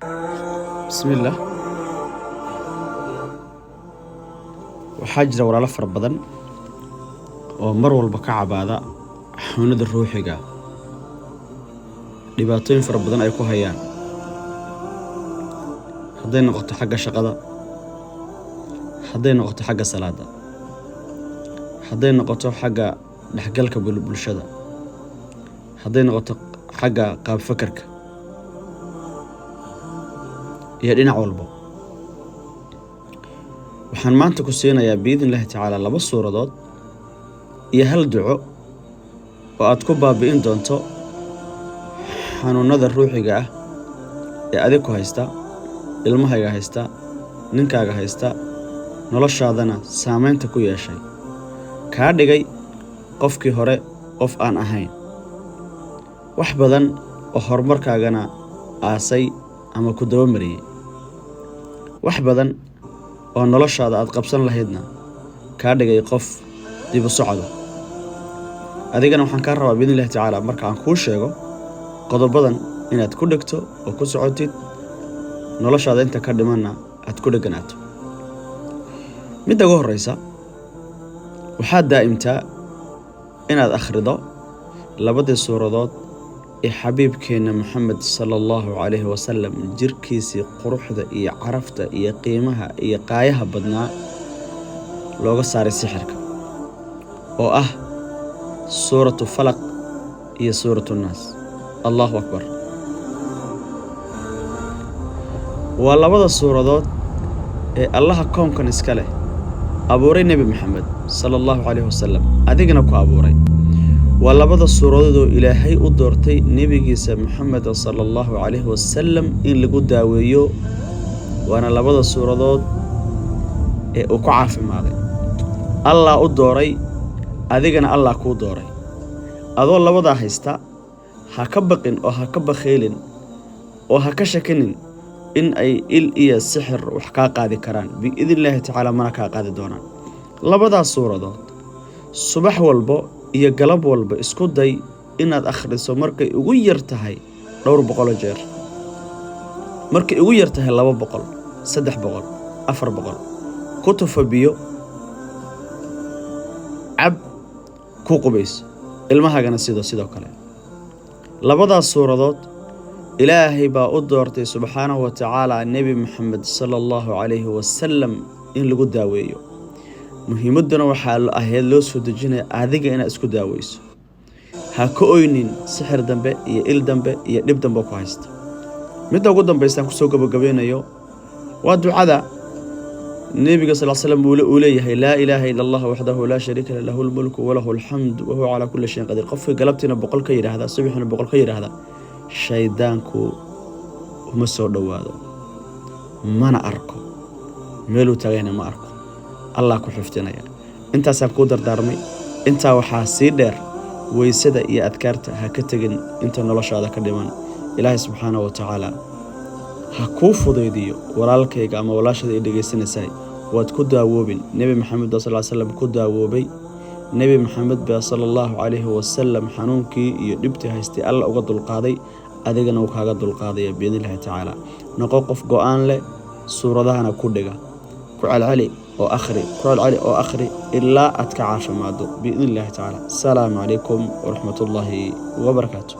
Bismillaah. Waxaa jira walaalo fara badan oo mar walba ka cabaada xanuunada ruuxiga, dhibaatooyin fara badan ay ku hayaan, hadday noqoto xagga shaqada, hadday noqoto xagga salaada, hadday noqoto xagga dhexgalka bulshada, hadday noqoto xagga qaab fakarka iyo dhinac walbo. Waxaan maanta ku siinayaa, biidni Illaahi tacaala, laba suuradood iyo hal duco oo aad ku baabi'in doonto xanuunada ruuxiga ah ee adig ku haysta, ilmahayga haysta, ninkaaga haysta, noloshaadana saameynta ku yeeshay, kaa dhigay qofkii hore qof aan ahayn, wax badan oo horumarkaagana aasay ama ku dabamariyey, wax badan oo noloshaada aad qabsan lahaydna kaa dhigay qof dib u socda. Adigana waxaan kaa rabaa, biidni Illahi tacaala, marka aan kuu sheego qodobadan inaad ku dhegto oo ku socotid, noloshaada inta ka dhimanna aad ku dheganaato. Midda ugu horeysa, waxaad daa'imtaa inaad akhrido labadii suuradood ee xabiibkeenna Moxamed sala Allahu calayhi wasalam jirkiisii quruxda iyo carafta iyo qiimaha iyo qaayaha badnaa looga saaray sixirka, oo ah Suuratu Falaq iyo Suuratu Naas. Allahu akbar! Waa labada suuradood ee Allaha koonkan iska leh abuuray Nebi Maxamed sala Allahu calayhi wasalam, adigana ku abuuray. Waa labada suuradood oo Ilaahay u doortay nebigiisa Maxamed sala Allahu calayhi wasalam in lagu daaweeyo, waana labada suuradood ee uu ku caafimaaday. Allah u dooray, adigana Allah kuu dooray. Adoo labadaa haysta, ha ka baqin oo ha ka bakhaylin oo ha ka shakinin in ay il iyo sixir wax kaa qaadi karaan, biidni Illaahi tacaala mana kaa qaadi doonaan. Labadaas suuradood subax walbo iyo galab walba isku day inaad akhriso, markay ugu yar tahay dhowr boqoloo jeer, markay ugu yar tahay 200, 300, 400. Ku tufa biyo, cab, ku qubayso. Ilmahaagana sidoo kale. Labadaas suuradood Ilaahay baa u doortay subxaanahu wa tacaala Nebi Maxamed sala Allahu calayhi wasalam in lagu daaweeyo. Muhiimadduna waxaa ahayd loo soo dejinaya adiga inaad isku daaweyso. Ha ka oynin sixir dambe iyo il dambe iyo dhib dambe ku haysta. Midda ugu dambaystaan kusoo gabagabeynayo waa ducada nebiga sal slam uu leeyahay: laa ilaaha ila Allah waxdahu laa shariika lah, lahu lmulku walahu alxamdu wahuwa calaa kulli shayin qadiir. Qofka galabtiina 100 ka yidhaahda, subaxina 100 ka yidhaahda, shaydaanku uma soo dhowaado, mana arko, meeluu taagayna ma arko. Allah ku xifdinaya. Intaasaan kuu dardaarmay. Intaa waxaa sii dheer, weysada iyo adkaarta ha ka tegin inta noloshaada ka dhiman. Ilaahay subxaanahu wa tacaala ha kuu fudaydiyo. Walaalkayga ama walaashada i dhegaysanaysaay, waad ku daawoobin. Nebi Maxamed baa sal slam ku daawoobay. Nebi Maxamed baa sala Allahu calayhi wasalam xanuunkii iyo dhibtii haystay Alla uga dulqaaday, adigana wuu kaaga dulqaadaya biidni Illahi tacaala. Noqo qof go-aan leh, suuradahana ku dhiga, ku celceli oo akhri, ku celceli oo akhri ilaa aad ka caafimaado biidni Illahi tacaala. Asalaamu calaykum waraxmatullaahi wabarakaatu.